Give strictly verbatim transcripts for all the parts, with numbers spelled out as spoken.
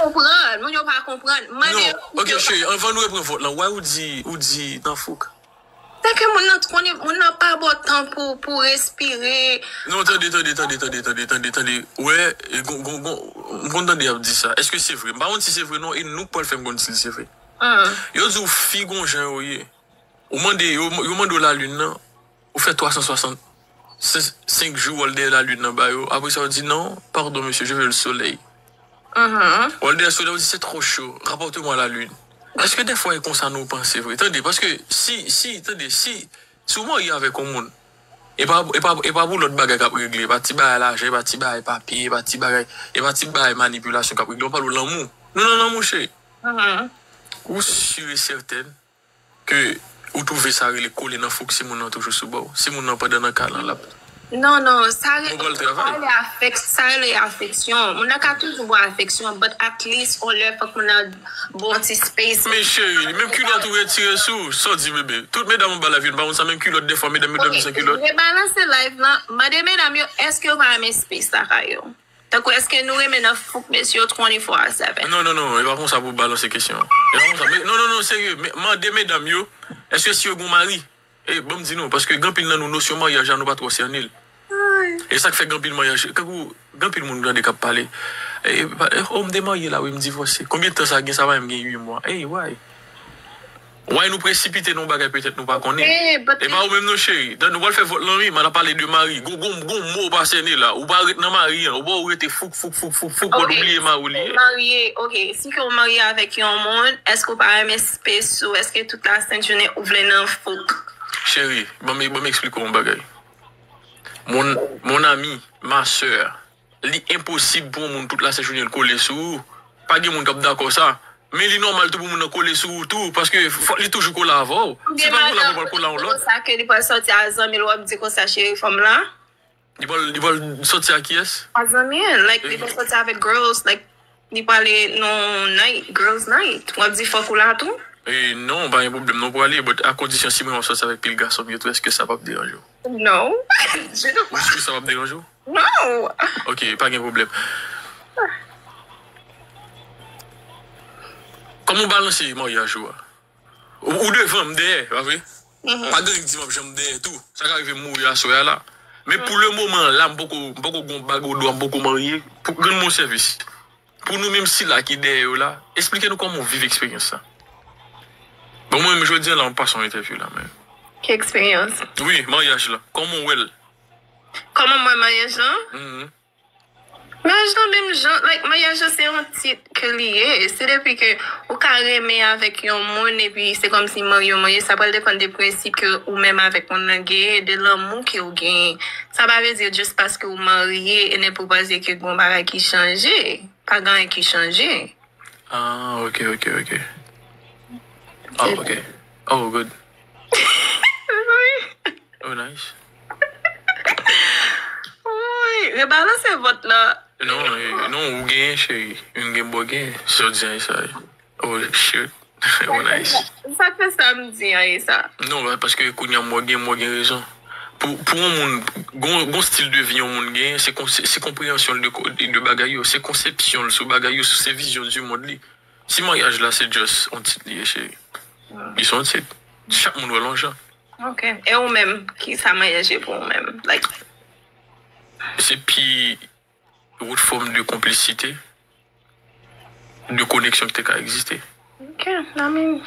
Konprann, moun yo pa konprann. Mande yo. Non, ok, cheri, anvan nou reprann vòt lan, why ou di, ou di nan fouk? Se ke moun nan konnen, moun nan pa ba w tan pou, pou respire. Non, tande, tande, tande, tande, tande, tande, tande. Wè, e gon, gon, gon, m konn tande y ap di sa. Èske se vre? M pa konn si se vre non, e nou k pral fè m konn si se vre. Yo di w fi gon jan yo ye. Ou mande, yo, yo mande w lalin nan, ou fè twa san swasant senk jou w al dèyè lalin nan ba yo. Apre sa, w di, non, pardon, monsieur, je veux le soleil. W al dèyè solèy, w di, c'est trop chaud, rapportez-moi la lune. Èske dèfwa e konsa nou panse vre? Tande, paske si, si, tande, si, si w marye avèk yon moun, e pa, e pa, e pa pou lòt bagay k ap regle, e pa ti bagay lajan, e pa ti bagay papye, e pa ti bagay, e pa ti bagay manipilasyon k ap regle, mwen pale w lanmou. Nou nan lanmou, cheri. Ou si e sètèn ke ou twouve sa rele kole nan fouk si moun nan toujou sou ba w. Si moun nan pandan nan kay lan, l ap... Non, non, sa re-, Mwen pral travay. Sa rele afèk-, sa rele afeksyon. Moun nan ka toujou ba w afeksyon, but at least, on lè fòk moun nan ba w ti space. Men cheri, menm kilòt ou retire sou, sa w di bebe. Tout medam anba live yo, n pa konn sa, menm kilòt, dèfwa medam yo dòmi san kilòt. Ok, rebalanse live lan, mande medam yo, èske yo pa renmen space lakay yo? Tankou, èske nou renmen nan fouk mesye yo twenty-four seven? Non, non, non, e pa konsa pou balanse kesyon an. E pa konsa. Men, non, non, non, serye. Men, mande medam yo, èske si yo gen mari? E, ban m di nou, paske gen anpil nan nou, nosyon maryaj la, nou pa twò sène l. E sa k fè gen anpil maryaj, tankou, gen anpil moun ou tande k ap pale. E, pa, e, oh, m te marye la, wi, m divòse. Konbyen tan sa gen? Sa pa menm gen uit mwa. Ey, why? Why nou presipite nan yon bagay petèt nou pa konnen? E pa ou menm non, cheri. Dan, nou pral fè vòt lan, wi, m ap pale de mari. Gon, gon, gon mo ou pa sène la. Ou pa ret nan mari an. Ou pa ou rete fouk, fouk, fouk, fouk, fouk, ou bliye mari ou li ye. Marye, ok. Si ke w marye avèk yon moun, èske w pa renmen space ou? Èske tout la sent jounen ou vle nan fouk? Cheri, ban m, ban m eksplike w yon bagay. Mon, mon ami, ma sœur, li enposib pou yon moun tout la sent jounen l kole sou ou. Pa gen moun k ap dakò sa. Men li nòmal tou pou moun nan kole sou ou tou, paske fòk li toujou kole avè w. Si l pa kole avè w, l pral kole a yon lòt. Sa ke li pral sòti a zanmi l, w ap di konsa, cheri, fanm la? Li pral, li pral sòti a kiyès? A zanmi l, like, li pral sòti avèk girls, like, li pral ale nan night, girls night. W ap di fòk ou la tou? E non, pa gen pwoblèm, non, pou ale, but a kondisyon si mwen w ap sòti avèk pil gason m yo tou, èske sa p ap deranje w? Non. Je ne... Èske sa p ap deranje w? Non. Ok, pa gen pwoblèm. Kòman w balanse maryaj ou a? Ou, ou devan, m dèyè, pa vre? Pa gen anyen ki di m ap janm dèyè tou. Sa ka rive m mouri aswè a la. Men pou le moman la, m poko, m poko gon bag o do a, m poko marye. Pou, rann mwen sèvis. Pou nou menm sila ki dèyè yo la, eksplike nou kòman w viv eksperyans sa. Bon, mwen menm jodi a la, m pase yon entèvyou la, men. Ki eksperyans? Wi, maryaj la. Kòman w wè l? Kòman m wè maryaj lan? Mhm. Maryaj lan menm jan, like, maryaj lan se yon tit ke li ye. Se depi ke ou ka renmen avèk yon moun, epi se kòmsi marye w marye, sa pral depann de prensip ke ou menm avèk moun nan genyen, de lanmou ke w genyen. Sa pa vle di just paske w marye, e nenpòt bagay ke gon bagay ki chanje. Pa gen anyen ki chanje. Ah, ok, ok, ok. Ah, ok. Oh, good. Oh, nice. Woy, rebalanse vòt la. Non, eh, non, ou genyen, cheri. Ou gen bò genyen. Sa w di a, e sa. Oh, shit. Oh, nice. Sa k fè sa m di a, e sa. Non, ba, paske kounye a, mwen gen, mwen gen rezon. Pou, pou yon moun, gon, gon stil de vi yon moun genyen, se kon-, se, se konpreyansyon l de ko-, de, de bagay yo, se konsepsyon l sou bagay yo, sou se vizyon di mond li. Si maryaj la, se just yon tit li ye, cheri. Li se yon tit. Chak moun wè l yon jan. Ok. E ou menm, ki sa maryaj ye pou ou menm? Like, se pi wot fòm de konplisite, de koneksyon ki te ka egziste. Ok, I mean,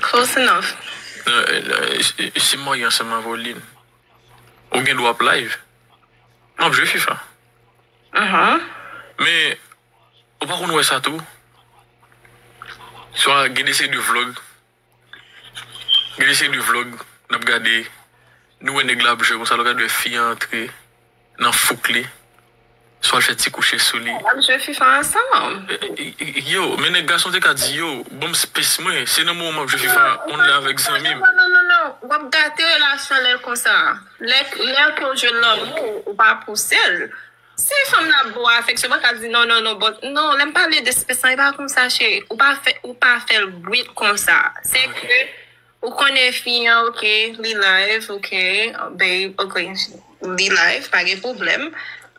close enough. Non, eh, non, eh, si, si m marye ansanm avè w, Lynn, ou gen dwa ap live. M ap jwe FIFA. Mhm. Men, ou pa konn wè sa tou? Swa gen de seri de vlog, gen de seri de vlog, n ap gade, nou wè nèg la ap jwe konsa, lè w gade wè fi a antre nan fouk li, swa l fè ti kouche sou li. N ap jwe FIFA ansanm. E, e, e, yo, men nèg gason te ka di, yo, ban m space mwen, se nan moman m ap jwe FIFA, on lè avèk zanmi m. Non, non, non, non, non. W ap gate relasyon lè l konsa. Lè, lè ke w jwe lanmou, ou pa pouse l. Si fanm nan ap ba w afeksyon, pa ka di non, non, non, but non, lè m pale de space lan, e pa konsa, cheri. Ou pa fè, ou pa fè l wit konsa. Se ke ou konnen fi an, ok, li live, ok, babe, ok, li live, pa gen pwoblèm.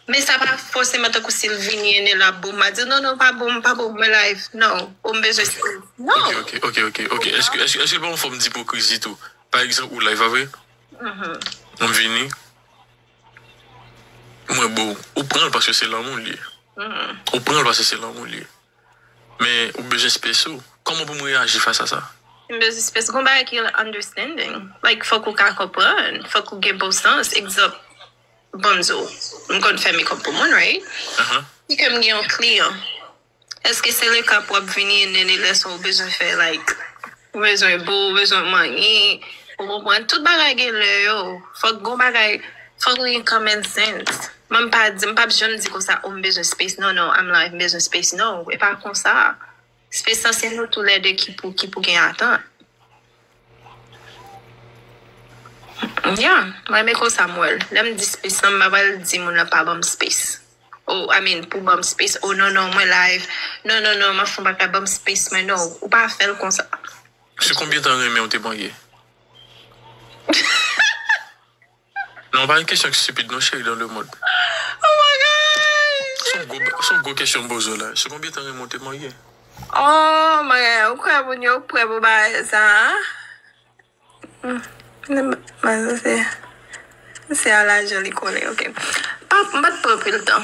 Men sa pa fòseman tankou si l vini and then l ap bon. M a di, "Non, non, pa bon, pa bon, mwen live." Non, ou m bezwen space. Non. Ok, ok, ok, ok, ok. Èske, èske, èske l pa yon fòm dipokrizi tou? Pa egzanp, ou live, pa vre? Mwen vini, mwen bo, ou pran l paske se lanmou l ye. Ou pran l paske se lanmou l ye. Men ou bezwen space ou. Kòman pou m reyaji fas a sa? M bezwen space. Gon bagay ki rele understanding. Like, fòk ou ka konprann. Fòk ou gen bon sans. Egzanp, bon, m di w, m konn fè makeup pou moun, right? Ahan. Si ke m gen yon kliyan, èske se le ka pou w ap vini and then lè sa ou bezwen fè, like, ou bezwen bo, ou bezwen manyen, ou konprann? Tout bagay gen lè yo. Fòk gon bagay, fòk ou gen common sense. Mwen m pa di, m p ap janm di konsa, "Oh, m bezwen space." Non, non, I'm like, "M bezwen space." Non, e pa konsa. Space lan se nou toulède ki pou, ki pou gen atant. Yeah, mwen renmen konsa m wè l. Lè m di space lan, m pa pral di moun nan pa ban m space. Oh, I mean, pou ban m space. Oh, non, non, mwen live. Non, non, non, m ap fè yon bagay, ban m space mwen. Non, ou pa fè l konsa. Sou konbyen tan renmen w te marye? Non, pa yon kesyon ki stupid, non, cheri, dans le monde. Oh my God! Se yon gwo, se yon gwo kesyon m poze w la. Sou konbyen tan renmen w te marye? Oh my God, ou kwè moun yo prè pou bagay sa, a? Hmm. Mwen se, se a lajan li konnen, ok. Pa, m pa t pran pil tan.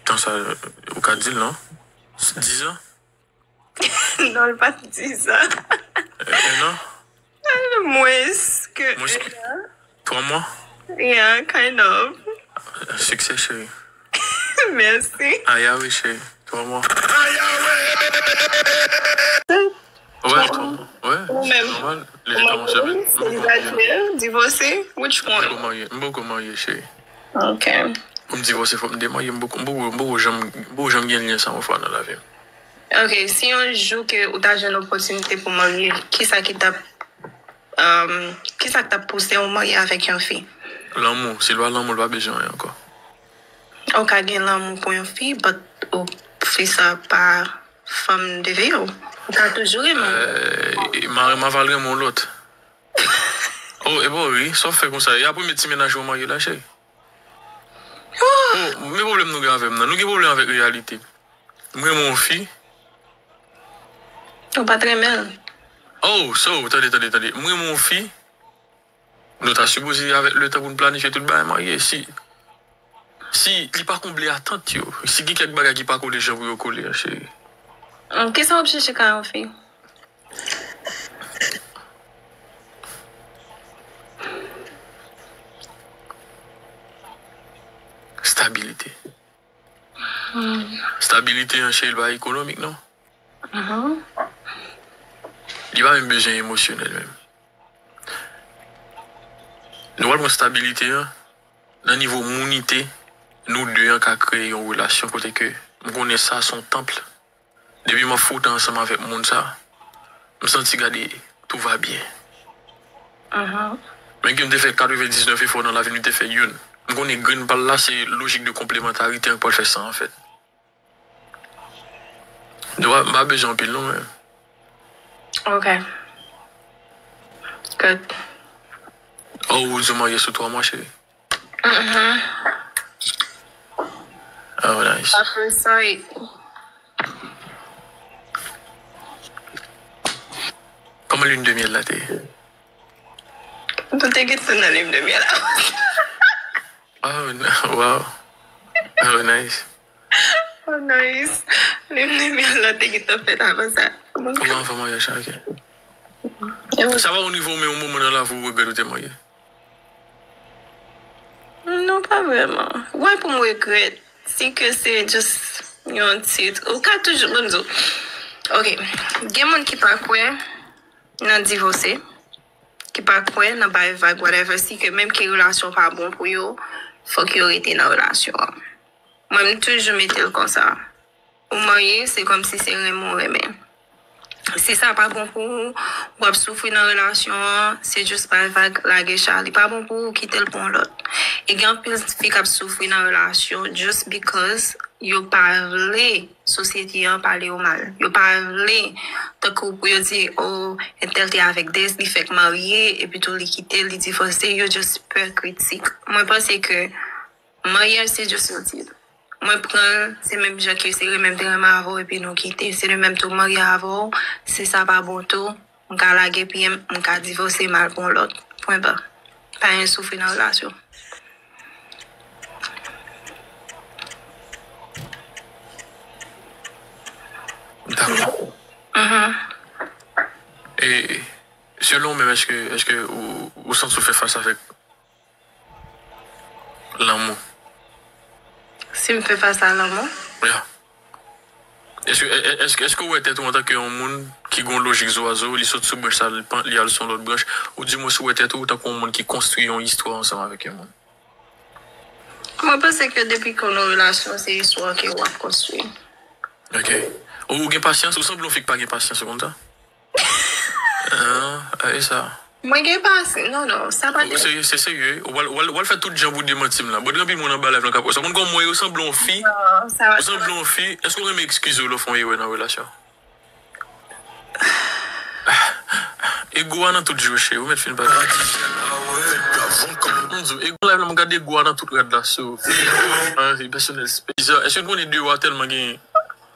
Tan sa, ou ka di l, non? Dizan? Non, li pa t di sa. Un an? Mwens ke Mwens ke- un an. Twa mwa? Yeah, kind of. Siksè, cheri. Mèsi. Aya wi, cheri. Twa mwa. Wè, twa mwa. Wè, Ou se menm? nòmal. Li Ou te kòmanse marye, selibatè, divòse, which M one? poko marye, m poko marye, cheri. Ok. Pou m divòse, fòk m te marye, m poko, m poko, m poko janm, m poko janm gen lyen sa yon fwa nan lavi m. Ok, si yon jou ke ou ta jwenn opòtinite pou marye, kisa ki t ap, um, kisa ki t ap pouse w marye avèk yon fi? Lanmou, si l pa lanmou, l pa bezwen anyen ankò. Ou ka gen lanmou pou yon fi, but ou fi sa pa fanm de vi w. Ou ka toujou renmen w. Euh, mari m a va l renmen yon lòt. Oh, e bon, wi, sa w fè konsa? E a premye ti mennaj ou marye la, cheri? Oh, men pwoblèm nou gen avè m nan. Nou gen pwoblèm avèk reyalite. M renmen yon fi. Ou pa t renmen l. Oh, so, tande, tande, tande. M renmen yon fi. Nou ta sipoze avèk letan pou n planifye tout bagay marye. Si, si li pa konble atant yo, si gen kèk bagay ki pa kole jan pou yo kole an, cheri. Kisa w ap chèche ka yon fi? Stabilite. Stabilite an, cheri, li pa ekonomik, non. Li pa menm bezwen emosyonèl menm. Nou pral pran stabilite an nan nivo mounite, nou de an ka kreye yon relasyon kote ke m konnen sa se yon tanp. Depi m ap fwote ansanm avèk moun sa, m santi gade, tout va byen. Men ke m te fè katrevendiznèf efò nan lavi m, li te fè youn. M konnen grenn pa l la, se lojik de konplemantarite an k pral fè san an fèt. Nou pa, m pa bezwen anpil non, men. Ok. Good. Oh, ou di w marye sou twa mwa, cheri? Oh, nice. After sight. Kòman lune de miel la te ye? Nou te gentan nan lune de miel la. Oh, n- wow. Oh, nice. Oh, nice. Lune de miel la te gentan fèt avan sa. Ou anvan maryaj sa, ok. Sa pa rive w men yon moman nan lavi w regrèt ou te marye? Non, pa vrèman. Why pou m regrèt? Si ke se just yon tit. Ou ka toujou, bon, m di w. Ok. Gen moun ki pa kwè nan divòse, ki pa kwè nan bay vag, whatever. Si ke menm ke relasyon pa bon pou yo, fòk yo rete nan relasyon an. Mwen, m toujou mete l konsa. Ou marye, se kòmsi se renmen w renmen. Si sa pa bon pou ou, w ap soufri nan relasyon an, se just bay vag, lage cha. Li pa bon pou ou, kite l pou yon lòt. E gen anpil fi k ap soufri nan relasyon just because yo pa vle sosyete an pale yo mal. Yo pa vle, tankou pou yo di, "Oh, entèl te avèk de, li fèk marye, epi tou li kite, li divòse." Yo just pè kritik. Mwen panse ke maryaj se just yon tit. Mwen pran l, se menm jan ke se renmen m te renmen avè w, epi nou kite. Se de menm tou marye avè w, si sa pa bon tou, m ka lage pye m, m ka divòse, m al pran yon lòt. Pwen ba. Pa gen soufri nan relasyon. Dakò. E selon ou menm, èske, èske ou, ou santi ou fè fas avèk lanmou? Si m fè fas a lanmou? Ya. Èske, è- è- èske, èske ou wè tèt ou antanke yon moun ki gen yon lojik zwazo, li sot sou branch sa, li pan- li al sou yon lòt branch, ou di mwen si ou wè tèt ou tankou yon moun ki konstwi yon istwa ansanm avèk yon moun? Mwen panse ke depi ke w nan relasyon, se istwa ke w ap konstwi. Ok. Ou, ou gen pasyans? Ou sanble yon fi ki pa gen pasyans, ou konn sa? Ah, e sa. Mwen gen pasyans. Non, non, sa pa Ou de. serye, se serye. Ou al, ou al, ou al fè tout jan pou demanti m la. Bon, gen anpil moun anba live lan k ap wè sa. Moun kòm mwen, ou sanble yon fi. Non, sa Ou sanble yon fi. Èske ou renmen eskize w lè w fè yon erè nan relasyon? Ego a nan tout je w, cheri. Ou mèt fin pale. M di w, ego live la, m gade ego a nan tout rad la, so. Ah, se pèsonèl. Èske nou konnen deyò a tèlman gen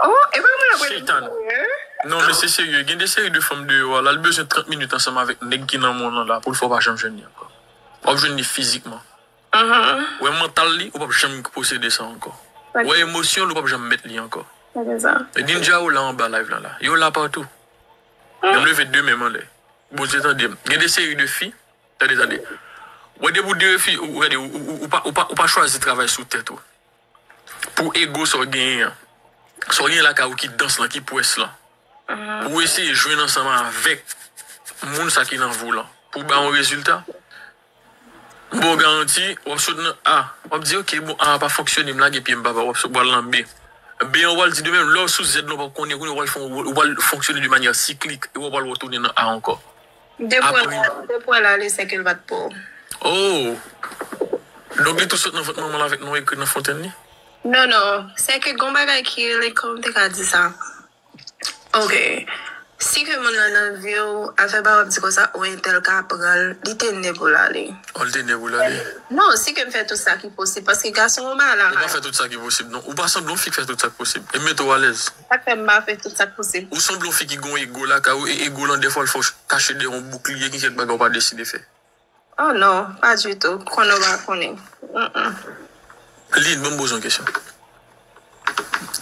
Oh, e pa mwen ap rele Seytan. Seytan. Non, men se serye. Gen de seri de fanm deyò a la, li bezwen trant minit ansanm avèk nèg ki nan men w lan la pou l fè w pa janm jwenn li ankò. W ap jwenn li fizikman. Mhm. Wè mantal li, ou p ap janm posede sa ankò. Ok. Wè emosyon l, ou p ap janm mèt li ankò. Sa gen sa. E Ninja yo la anba live lan la. Yo la patou. Yo leve de men m anlè. Bondye tande m. Gen de seri de fi, tande, tande. Wè depi w de fi, ou, ou, ou, ou, ou pa, ou pa, ou pa chwazi travay sou tèt ou. Pou ego sa w genyen an. Sa w genyen lakay ou ki dans lan, ki pwès lan. Pou w eseye jwenn ansanm avèk moun sa ki nan vi w lan. Pou w bay yon rezilta. M ba w garanti, w ap sot nan A. W ap di, "Ok, bon, A a pa fonksyone, m lage pye m, papa." W ap sot pral nan B. B an, w al di de menm, lè w sou Z lan, w p ap konnen, kounye a w al fè yon, w al fonksyone de manyè siklik, e w ap al retounen nan A ankò. Depi w Apre- la, depi w la, li se ke l pa t pou ou. Oh! Donk, li tou sot nan vant manman l avèk non ekri nan fontèn li? Non, non. Se ke gon bagay ki rele, kòman m te ka di sa? Ok. Si ke moun lan nan vi w, afè pa w ap di konsa, ou entèl ka pran l, li te ne pou l ale. Oh, li te ne pou l ale? Non, si ke m fè tout sa ki posib, paske gason yo malad. Ou pa fè tout sa ki posib, non. Ou pa sanble yon fi ki fè tout sa ki posib. E mete w alèz. Sa k fè m pa fè tout sa k posib. Ou sanble yon fi ki gen yon ego lakay ou, e ego lan, dèfwa, l fè w kache dèyè yon boukliye, gen kèk bagay ou pa deside fè. Oh non, pa ditou. Konnen w pa konnen. Mm-mm. Lin, ban m poze yon kesyon.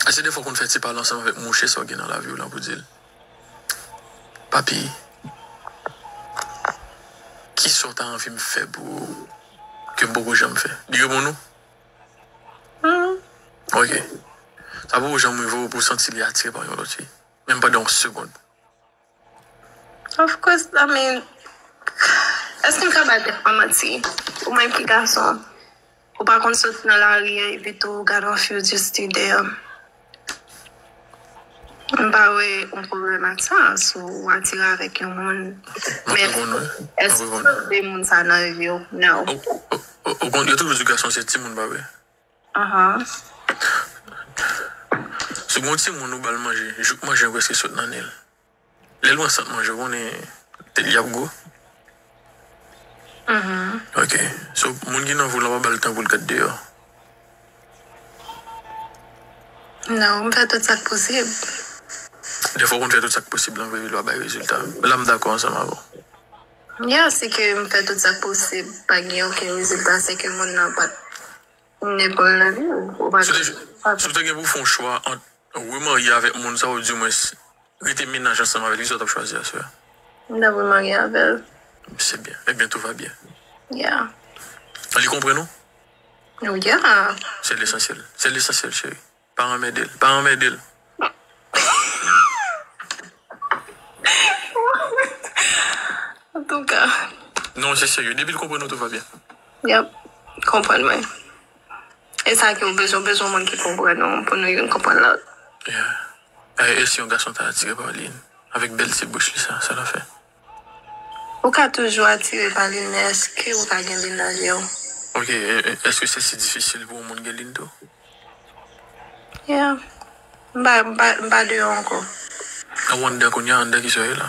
Èske dèfwa w konn fè ti pale ansanm avèk mouche sa w gen nan lavi w lan pou di l, "Papi, kisa w ta anvi m fè pou ou ke m poko janm fè?" Li reponn ou? Hmm. Ok. Sa poko janm rive w pou w santi li atire pa yon lòt fi, menm pandan yon segonn? Of course, I mean, èske m ka ba tèt mwen manti? Ou menm ki gason, ou pa konn sot nan lari an epi tou ou gade yon fi ou just stay there. M pa wè yon pwoblèm ak sa, si w atire avèk yon moun. M ap Men reponn ou, wi. M ap èske reponn w ou. Vle moun sa nan vi w? No. Ou, ou, ou, ou konn, yo toujou di gason se timoun, pa vre? Ahan. Si w gen yon timoun, ou ba l manje, jouk manje an prèske sot nan nen l. Lè l pran sant manje, ou konnen tèt li ap gwo. Mhm. Ok. So, moun ki nan vi w lan pa ba l tan pou l gad deyò. Non, m fè tout sa k posib. Dèfwa, w konn fè tout sa k posib lan, vre, li pa bay rezilta. La, m dakò ansanm avè w. Ya, se ke m fè tout sa k posib, pa gen okenn rezilta, se ke moun nan pa t ne pou l nan vi w. Ou pa Si w te, si w te gen pou w fè yon chwa ant remarye avèk moun sa, ou di mwens rete mennaj ansanm avè l, kisa w t ap chwazi aswè a? M t ap remarye avè l. Se byen. Ebyen, tout va byen. Ya. Li konprann ou? Oh, ya. Se lesansyèl. Se lesansyèl, cheri. Pa anmède l. Pa anmède l. Antouka. Non, se serye. Depi l konprann ou, tout va byen. Yep. Konprann mwen. E sa ke w bezwen, w bezwen moun ki konprann ou, pou nou youn konprann lòt. Yeah. E, e si yon gason ta atire pa w, Lin? Avèk bèl ti bouch li sa, sa l ap fè. Ou ka toujou atire pa li, men èske ou ka gen li nan je w? Ok, e- e- èske se si difisil pou yon moun gen li tou? Yeah. M pa, m pa, m pa deyò ankò. Ou anndan kounye a, anndan ki sa w ye la?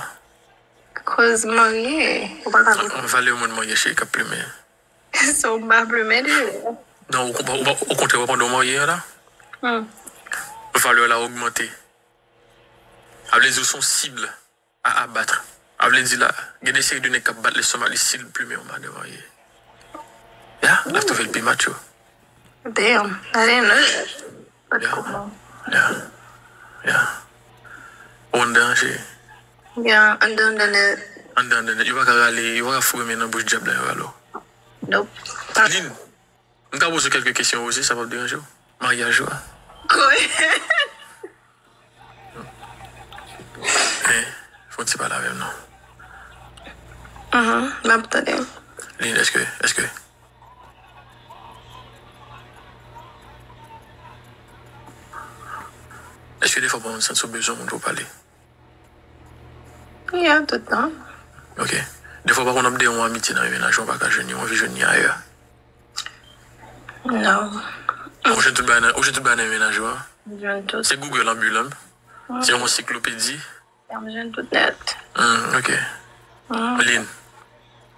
Koz marye, ou pa ka. An, an valè moun marye, cheri, k ap plimen. So, m pa plimen deyò. Non, o, o, okontrè, w ap anndan w marye a la? Hmm. Valè la ogmante. A vle di ou se yon sib a abat. A vle di la, gen de seri de nèg k ap bat lestomak li si l plimen yon madanm marye. Ya, l ap twouve l pi macho. Damn, I didn't know that. But kòman? Ya, ya. Ou anndan, cheri? Ya, anndan, anndan nèt. Anndan, anndan nèt. Yo pa ka rale, yo pa ka foure men nan bouch dyab la, yo rale w. Nope. Pa- Lin, m ka poze w kèlke kesyon osi, sa p ap deranje w? Maryaj ou a? Go ahead. Men, fè yon ti pale avè m non. Mhm, m ap tande. Lin, èske, èske, èske defwa w pa konn santi w bezwen moun pou w pale? Yeah, tout tan. Ok. Defwa w pa konn ap dèyè yon amitye nan men mennaj ou, w pa ka jwenn li, w anvi jwenn li ayè? Non. Ou jwenn tout bagay nan, ou jwenn tout bagay nan mennaj ou a? M jwenn tout. Se Google an bilan. Se yon ansiklopedi. M jwenn tout nèt. Hmm, ok. Hmm. Lin.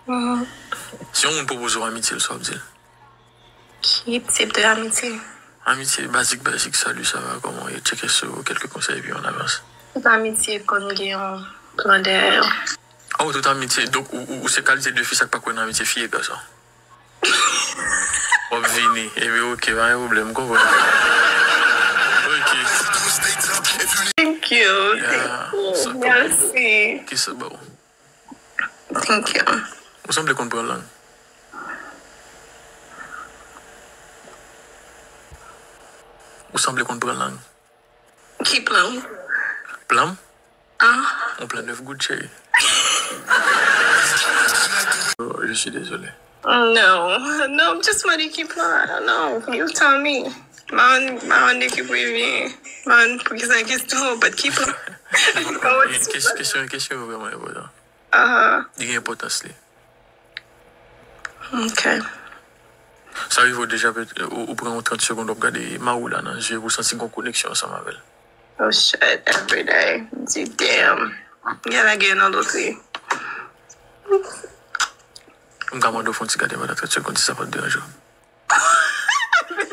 Mhm. Si yon moun pwopoze w amitye, sa w ap di l? Ki tip de amitye? Amitye bazik, bazik, salut, ça va, comment est, check sou kèlke konsèy, epi on avance. Tout amitye konn gen yon plan dèyè yo. Oh, tout amitye. Donk, ou, ou, ou se kalite de fi sa k pa kwè nan amitye fi e gason. W ap vini. Epi, ok, pa gen pwoblèm, m konprann. Ok. Thank you, thank you. Mèsi. Kisa ba w? Thank you. Ou sanble konn pran lang. Ou sanble konn pran lang. Ki plan? Plan? Ah. On plan nèf goud, cheri. Oh, je suis désolé. No, no, just mwen ki plan. I don't know. You tell me. Mwen, mwen ki premye. Mwen, pou ki sa kesyon, but ki plan? Kes- Kesyon, kesyon vrèman enpòtan. Aha. Li gen enpòtans li. Ok. Sa rive w deja, ou, ou pran yon trant segonn, w ap gade mari w la nan zye, pou w santi gon koneksyon ansanm avè l. Oh shit, every day. Di damn. Gen la gen nan lotri. M ka mande w fè yon ti gade pandan trant segonn, si sa pa t deranje w.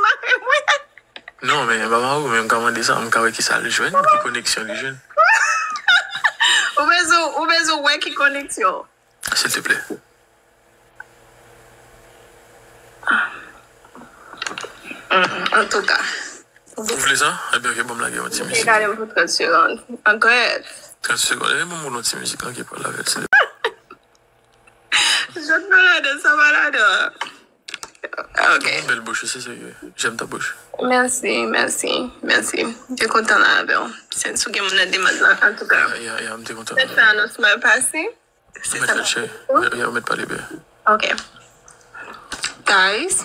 Mari mwen. Non, men m pa mari w, men m ka mande sa, m ka wè ki sa l jwenn, ki koneksyon li jwenn. Ou bezwen, ou bezwen wè ki koneksyon. Silteplè. Mm, antouka. Ou vle sa? Ebyen, ok, ban m lage yon ti mizik. Gade m pou trant segonn. Ankò. Trant segonn. Ebyen, ban m yon ti mizik lan ki pral avè l, silteplè. Jòt malade, sa malade. Ok. Bèl bouch, se serye. J'aime ta bouche. Mèsi, mèsi, mèsi. Mwen kontan la avè w. Sensi w gen moun nan demand lan, antouka. Ya, ya, ya, m te kontan. Fèt sa anons mwen pase. Se sa. Ou mèt fèt, cheri. Ya, ou mèt pale byen. Ok. Guys.